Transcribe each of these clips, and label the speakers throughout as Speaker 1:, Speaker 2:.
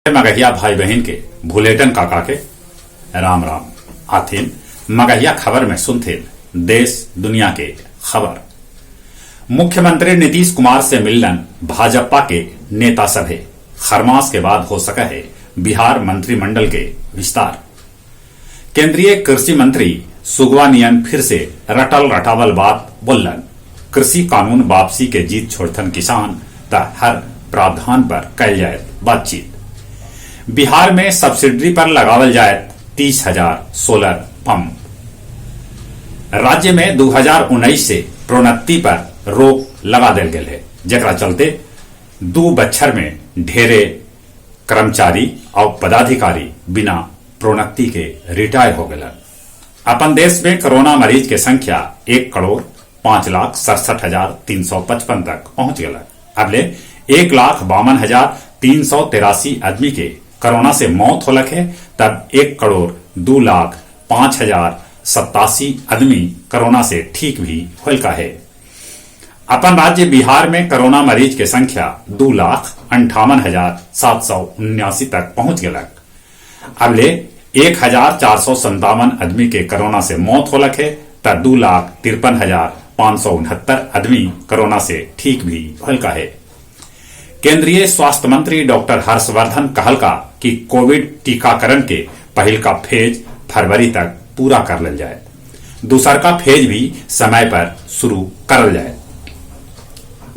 Speaker 1: मगहिया भाई बहिन के भुलेटन काका के राम राम। आथिन मगहिया खबर में सुनथिन देश दुनिया के खबर। मुख्यमंत्री नीतीश कुमार से मिललन भाजपा के नेता सभे। खरमास के बाद हो सके है बिहार मंत्रिमंडल के विस्तार। केंद्रीय कृषि मंत्री सुगवा नियन फिर से रटल रटावल बात बोललन। कृषि कानून वापसी के जीत छोड़थन किसान त हर प्रावधान पर कैल जाए बातचीत। बिहार में सब्सिडी पर लगावल जाए 30,000 सोलर पंप। राज्य में 2019 से प्रोन्नति पर रोक लगा देल गेल है, जेकरा चलते 2 बच्छर में ढेरे कर्मचारी और पदाधिकारी बिना प्रोन्नति के रिटायर हो गए। अपन देश में कोरोना मरीज के संख्या 1,05,67,355 तक पहुंच गया। अबले 1,52,383 आदमी के कोरोना से मौत होलक है, तब 1,02,05,087 आदमी कोरोना से ठीक भी होलका है। अपन राज्य बिहार में कोरोना मरीज के संख्या 2,58,779 तक पहुंच गलक। अबले 1,457 आदमी के कोरोना से मौत होलक है, तब 2,53,569 आदमी कोरोना से ठीक भी होलका है। केंद्रीय स्वास्थ्य मंत्री डॉक्टर हर्षवर्धन कहलका कि कोविड टीकाकरण के पहल का फेज फरवरी तक पूरा कर लेल जाए, दूसर का फेज भी समय पर शुरू करल जाए।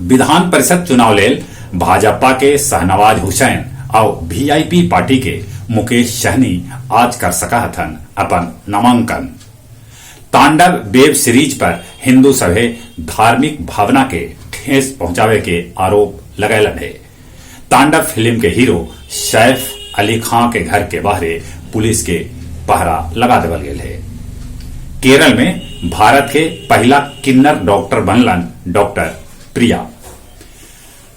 Speaker 1: विधान परिषद चुनाव लेल भाजपा के शहनवाज हुसैन और वीआईपी पार्टी के मुकेश सहनी आज कर सका हथन अपन नामांकन। तांडव वेब सीरीज पर हिंदू सभे धार्मिक भावना के ठेस पहुंचावे के आरोप लगैलन है। तांडव फिल्म के हीरो सैफ अली खां के घर के बाहरे पुलिस के पहरा लगा देवल गेल है। केरल में भारत के पहला किन्नर डॉक्टर बनलन डॉक्टर प्रिया।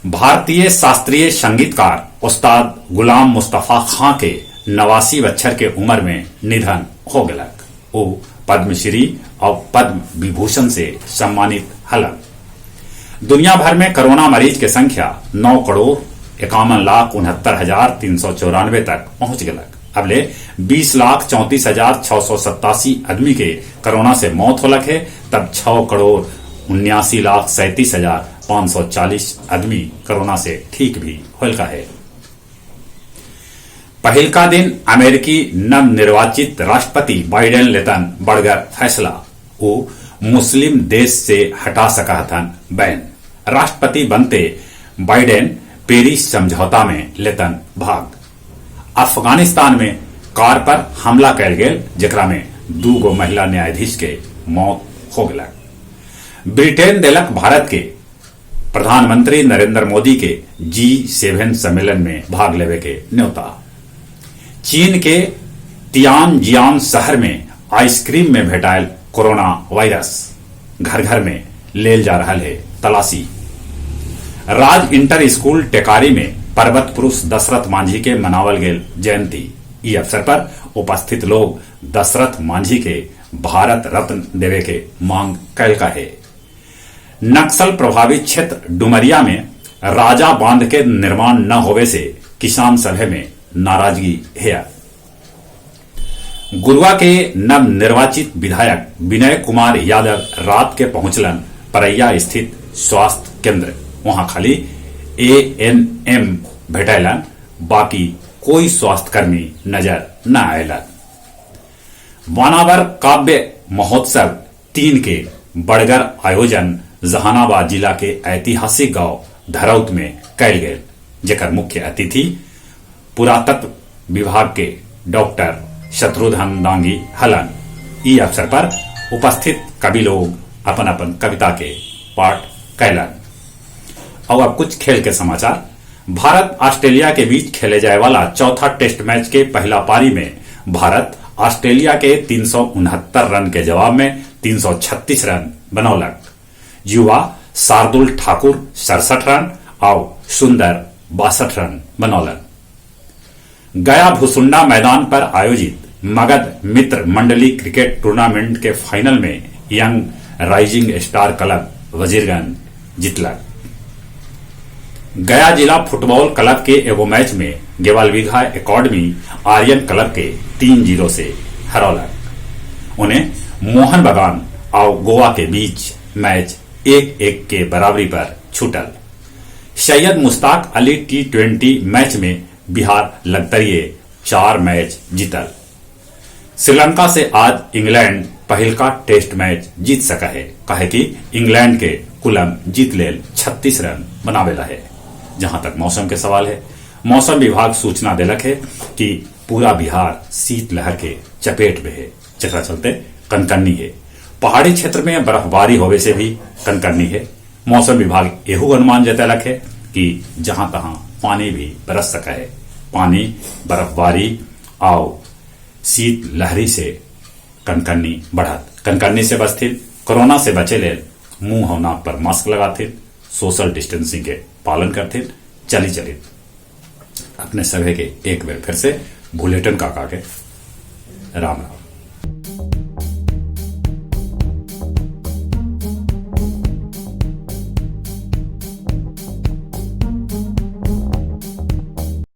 Speaker 1: भारतीय शास्त्रीय संगीतकार उस्ताद गुलाम मुस्तफा खां के 89 बच्छर के उम्र में निधन हो गलक। वो पद्मश्री और पद्म विभूषण से सम्मानित हलन। दुनिया भर में कोरोना मरीज के संख्या 9,51,69,394 तक पहुंच गलक। अबले 20,34,687 आदमी के कोरोना से मौत होलक है, तब 6,79,37,540 आदमी कोरोना से ठीक भी होलका है। पहिलका दिन अमेरिकी नवनिर्वाचित राष्ट्रपति बाइडेन लेतन बड़गर फैसला। वो मुस्लिम देश से हटा सका हथन बैन। राष्ट्रपति बनते बाइडेन पेरिस समझौता में लेतन भाग। अफगानिस्तान में कार पर हमला कैल गेल, जेकरा में 2 महिला न्यायाधीश के मौत हो गलक। ब्रिटेन देलक भारत के प्रधानमंत्री नरेंद्र मोदी के G7 सम्मेलन में भाग लेवे के न्योता। चीन के तियानजियान शहर में आइसक्रीम में भेटायल कोरोना वायरस, घर घर में लेल जा रहा है तलाशी। राज इंटर स्कूल टेकारी में पर्वत पुरुष दशरथ मांझी के मनावल गेल जयंती। ई अवसर पर उपस्थित लोग दशरथ मांझी के भारत रत्न देवे के मांग कैलका है। नक्सल प्रभावित क्षेत्र डुमरिया में राजा बांध के निर्माण न होवे से किसान सभा में नाराजगी है। गुरुआ के नवनिर्वाचित विधायक विनय कुमार यादव रात के पहुंचलन परैया स्थित स्वास्थ्य केंद्र। वहां खाली ANM भेटैलन, बाकी कोई स्वास्थ्यकर्मी नजर न आयलन। वानावर काव्य महोत्सव 3 के बड़गर आयोजन जहानाबाद जिला के ऐतिहासिक गांव धरौत में कैल गेल, जेकर मुख्य अतिथि पुरातत्व विभाग के डॉक्टर शत्रुघ्न दांगी हलन। ई अवसर पर उपस्थित कवि लोग अपन अपन कविता के पाठ कैलन। और अब कुछ खेल के समाचार। भारत ऑस्ट्रेलिया के बीच खेले जाए वाला चौथा टेस्ट मैच के पहला पारी में भारत ऑस्ट्रेलिया के 369 रन के जवाब में 336 रन बनौलक। युवा शार्दुल ठाकुर 67 रन और सुंदर 62 रन बनौलन। गया भुसुंडा मैदान पर आयोजित मगध मित्र मंडली क्रिकेट टूर्नामेंट के फाइनल में young rising star club Wazirganj जीतलक। गया जिला फुटबॉल क्लब के एगो मैच में गेवालबीघा एकेडमी आर्यन क्लब के 3-0 से हरौलक। उन्हें मोहन बगान और गोवा के बीच मैच 1-1 के बराबरी पर छूटल। सैयद मुश्ताक अली T20 match में बिहार लगतरिये 4 मैच जीतल। श्रीलंका से आज इंग्लैंड पहिलका टेस्ट मैच जीत सका है, काहे कि इंग्लैंड के कुलम जीत लेल 36 रन बनावेला है। जहां तक मौसम के सवाल है, मौसम विभाग सूचना देलक है कि पूरा बिहार शीतलहर के चपेट में है, जेकरा चलते कनकनी है। पहाड़ी क्षेत्र में बर्फबारी होवे से भी कनकनी है। मौसम विभाग एहू अनुमान जतैलक है कि जहां तहां पानी भी बरस सका है। पानी, बर्फबारी और शीत लहरी से कनकनी बढ़त। कनकनी से बचथिन, कोरोना से बचे लेल मुंह और नाक पर मास्क लगाथिन, सोशल डिस्टेंसिंग के पालन करथिन। चली चली अपने सभे के एक बेर फिर से भुलेटन काका के राम राम।